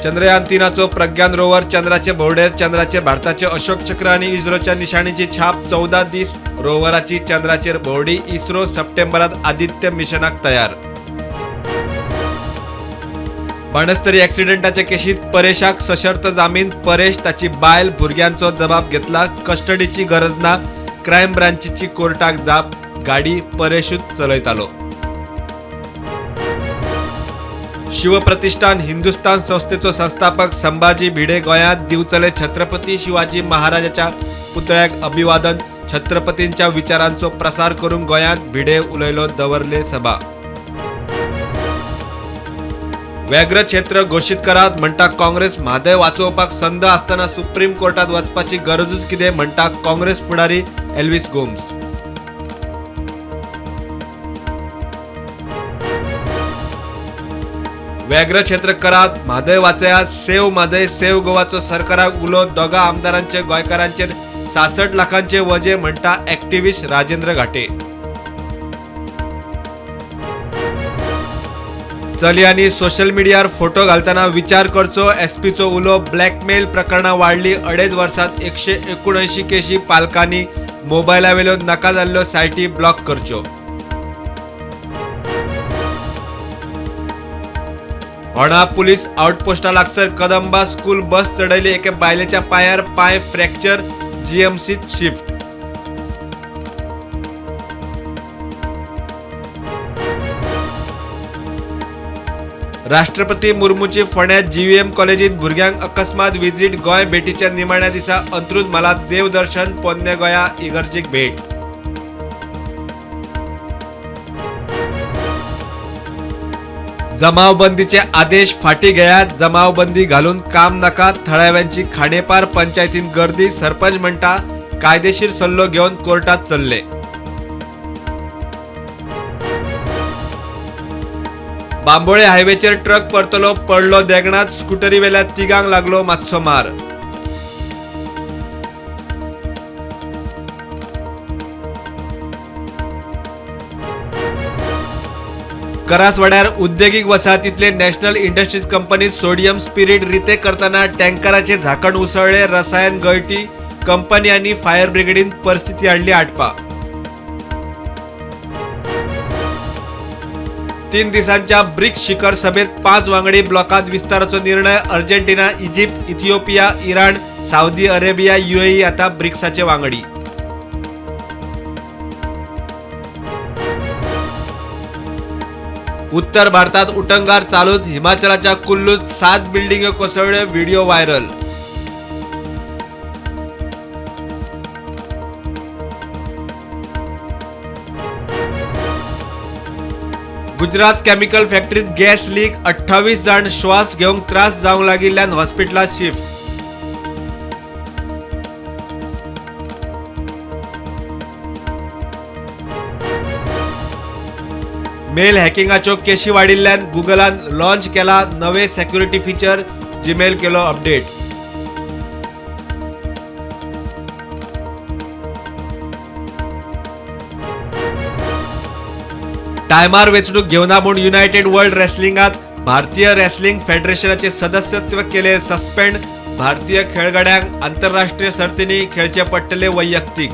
चंद्रयान 3चो प्रज्ञान rover चंद्राचे भोंवडेर. चंद्राचेर भारताचे अशोक चक्र आनी इस्रोच्या निशाणीची छाप. 14 दीस रोवराची चंद्राचेर भोंवडी. इस्रो सप्टेंबरात आदित्य मिशनाक तयार. बाणस्तारी ॲक्सिडेंटाच्या केशीत परेशाक सशर्त जामीन. परेश, ताची बायल, भुरग्यांचो जबाब घेतला. कस्टडीची गरज ना. क्रायम ब्रांचीची कोर्टाक जाप. गाडी परेशूच चलयतालो. शिवप्रतिष्ठान हिंदुस्तान संस्थेचो संस्थापक संभाजी भिडे गोंयांत. दिवचले छत्रपती शिवाजी महाराजाच्या पुतळ्याक अभिवादन. छत्रपतींच्या विचारांचो प्रसार करूंक गोंयांत भिडे उलयलो. दवरले सभा. व्याघ्र क्षेत्र घोशीत करात म्हणटा काँग्रेस. म्हादय वाचोवपाक संद आसतना सुप्रीम कोर्टात वचपाची गरजूच कितें म्हणटा काँग्रेस फुडारी एल्विस गोम्स. व्याघ्र क्षेत्र करात, म्हादय वाचयात. सेव म्हादय सेव गोवाचो सरकाराक उलो. दोगा आमदारांचे गोंयकारांचेर 66 लाखांचे वजे म्हणटा ॲक्टिव्हिस्ट राजेंद्र घाटे. चलयांनी सोशल मिडियार फोटो घालतना विचार करचो, एसपीचो उलो. ब्लॅकमेल प्रकरणां वाडली. 2.5 वर्सांत 179 केशी. पालकांनी मोबायलावेल्यो नाका जाल्ल्यो सायटी ब्लॉक करच्यो. होणा पुलीस आउटपोस्टा लागसर कदंबा स्कूल बस चढयली एके बायलेच्या पांयार. पांय फ्रॅक्चर. जीएमसीत शिफ्ट. राष्ट्रपती मुर्मूची फोंड्यात जीव्हीएम कॉलेजीत भुरग्यांक अकस्मात व्हिजीट. गोंय भेटीच्या निमाण्या दिसा अंत्रुज म्हालांत देवदर्शन. पोन्ने गोंया इगर्जीक भेट. जमावबंदीचे आदेश फाटी घेयात. जमावबंदी घालून काम नाका. थळाव्यांची खांडेपार पंचायतीन गर्दी. सरपंच म्हणटा कायदेशीर सल्लो घेवन कोर्टात चल्ले. बांबोळे हायवेचेर ट्रक परतलो, पडलो देगणात. स्कुटरीवेल्या तिगांक लागलो मातसो मार. करासवाड्यार उद्देगीक वसाहतींतले नॅशनल इंडस्ट्रीज कंपनीत सोडियम स्पिरिट रिते करतना टँकराचे झाकण उसळ्ळे. रसायन गळटी. कंपनी आनी फायर ब्रिगेडीन परिस्थिती हाडली आटपा. 3 दिसांच्या ब्रिक्स शिखर सभेत 5 वांगडी ब्लॉकात विस्ताराचो निर्णय. Argentina, Egypt, Ethiopia, Iran, Saudi Arabia, UAE आता ब्रिक्साचे वांगडी. उत्तर भारतात उटंगार चालूच. हिमाचलाच्या कुल्लूत 7 बिल्डिंग्यो कोसळ्ळ्यो. Video viral. Gujarat chemical फॅक्टरीत गॅस लीक. 28 जाण श्वास घेवंक त्रास जावंक लागिल्ल्यान हॉस्पिटलांत शिफ्ट. मेल हॅकिंगाच्यो केशी वाडिल्ल्यान गुगलान लॉन्च केला नवे सेक्युरिटी फीचर. जीमेल केलो अपडेट. टायमार वेंचणूक घेवना म्हूण युनायटेड वर्ल्ड रेसलिंगात भारतीय रेसलिंग फेडरेशनाचे सदस्यत्व केले सस्पेंड. भारतीय खेळगड्यांक आंतरराष्ट्रीय सर्तींनी खेळचे पडटले वैयक्तीक.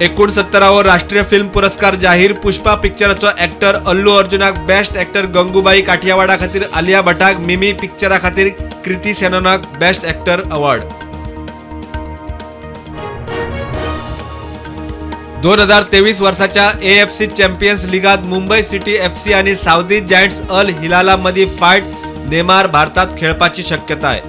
69वो राष्ट्रीय फिल्म पुरस्कार जाहीर. पुष्पा पिक्चराचो ॲक्टर अल्लू अर्जुनाक बेस्ट ॲक्टर, गंगूबाई काठियावाडा खातीर आलिया भट्टाक, मिमी पिक्चरा खातीर कृती सेनोनाक बेस्ट ॲक्टर अवॉर्ड. 2023 वर्साच्या एएफसी चॅम्पियन्स लिगात मुंबई सिटी एफसी आणि साउदी जायंट्स अल हिलाला मदीं फायट. नेमार भारतात खेळपाची शक्यताय.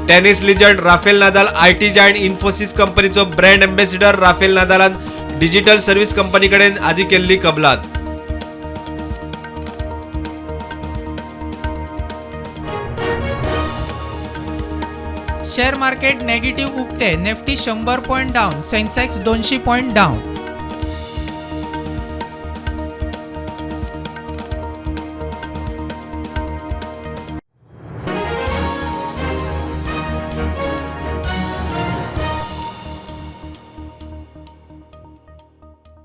Tennis legend Rafael Nadal IT giant Infosys कंपनीचो ब्रँड अँबॅसिडर. राफेल नादालान डिजिटल सर्व्हिस कंपनीकडेन आदी केल्ली कबलात. शेअर मार्केट नेगेटिव्ह उगते. Nifty 100 point down, Sensex 200 point down.